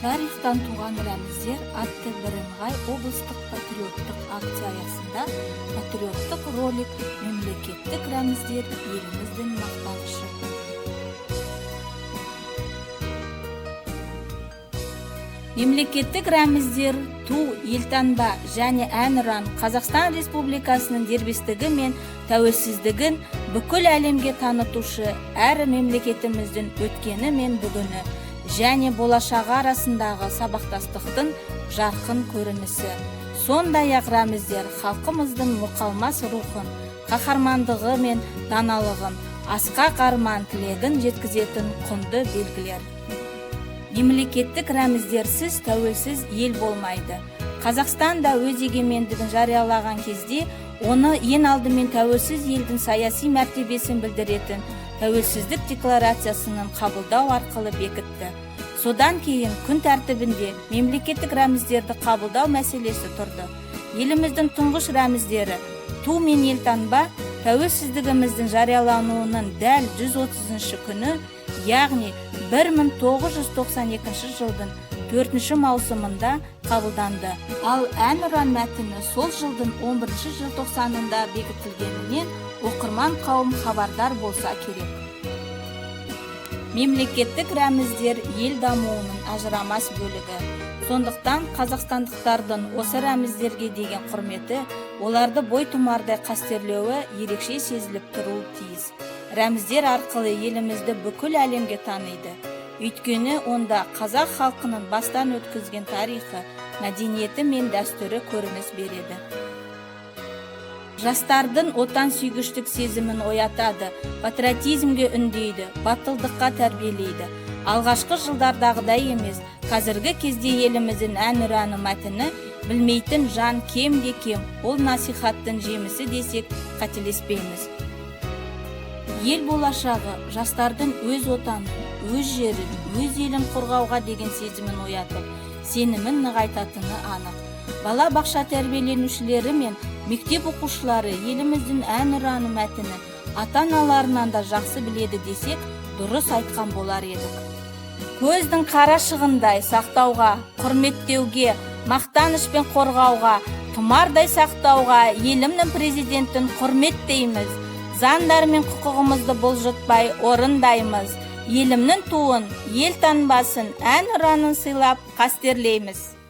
Тарихтан туған рәміздер атты бірыңғай облыстық патриоттық акция аясында патриоттық ролик «Мемлекеттік рәміздер – еліміздің мақтанышы». Мемлекеттік рәміздер, ту, елтаңба және әнұран – Қазақстан Республикасының дербестігі мен тәуелсіздігін бүкіл әлемге танытушы әрі мемлекетіміздің өткені мен бүгіні және болашағы арасындағы сабақтастықтың жарқын көрінісі. Сондай-ақ рәміздер халқымыздың мұқалмас рухын, қаһармандығы мен даналығын, асқақ арман тілегін жеткізетін құнды белгілер. Мемлекеттік рәміздерсіз тәуелсіз ел болмайды. Қазақстан да өз егемендігін жариялаған кезде оны ең алдымен тәуелсіз елдің саяси мәртебесін білдіретін Тәуелсіздік декларациясының қабылдау арқылы бекітті. Содан кейін күн тәртібінде мемлекеттік рәміздерді қабылдау мәселесі тұрды. Еліміздің тұңғыш рәміздері, ту мен елтаңба, тәуелсіздігіміздің жариялануының дәл 130 күні, яғни 1992 жылдың 4 маусымында қабылданды. Ал әнұран мәтіні сол жылдың 11 желтоқсанында бекітілгенінен оқырман қауым хабардар болса керек. Мемлекеттік рәміздер – ел дамуының ажырамас бөлігі. Сондықтан қазақстандықтардың осы рәміздерге деген құрметі, оларды бойтұмардай қастерлеуі ерекше сезіліп тұруы тиіс. Рәміздер арқылы елімізді бүкіл әлемге таниды. Өйткені онда қазақ халқының бастан өткізген тарихы, мәдениеті мен дәстүрі көрініс береді. Жастардың отансүйгіштік сезімін оятады, патриотизмге үндейді, батылдыққа тәрбиелейді. Алғашқы жылдардағыдай емес, қазіргі кезде еліміздің әнұраны мәтіні білмейтін жан кемде кем. Ол насихаттың жемісі десек, қателеспейміз. Ел болашағы жастардың өз отанын, өз жерін, өз елін қорғауға деген сезімін оятып, сенімін нығайтатыны анық. Бала бақша тәрбиеленушілері мен мектеп оқушылары еліміздің әнұраны мәтінін ата-аналарынан да жақсы біледі десек, дұрыс айтқан болар едік. Көздің қарашығындай сақтауға, құрметтеуге, мақтанышпен қорғауға, тұмардай сақтауға елімнің президентін құрметтейміз. Заңдар мен құқығымызды бұлжытпай орындаймыз. Елімнің туын, елтаңбасын, әнұранын сыйлап, қастерлейміз.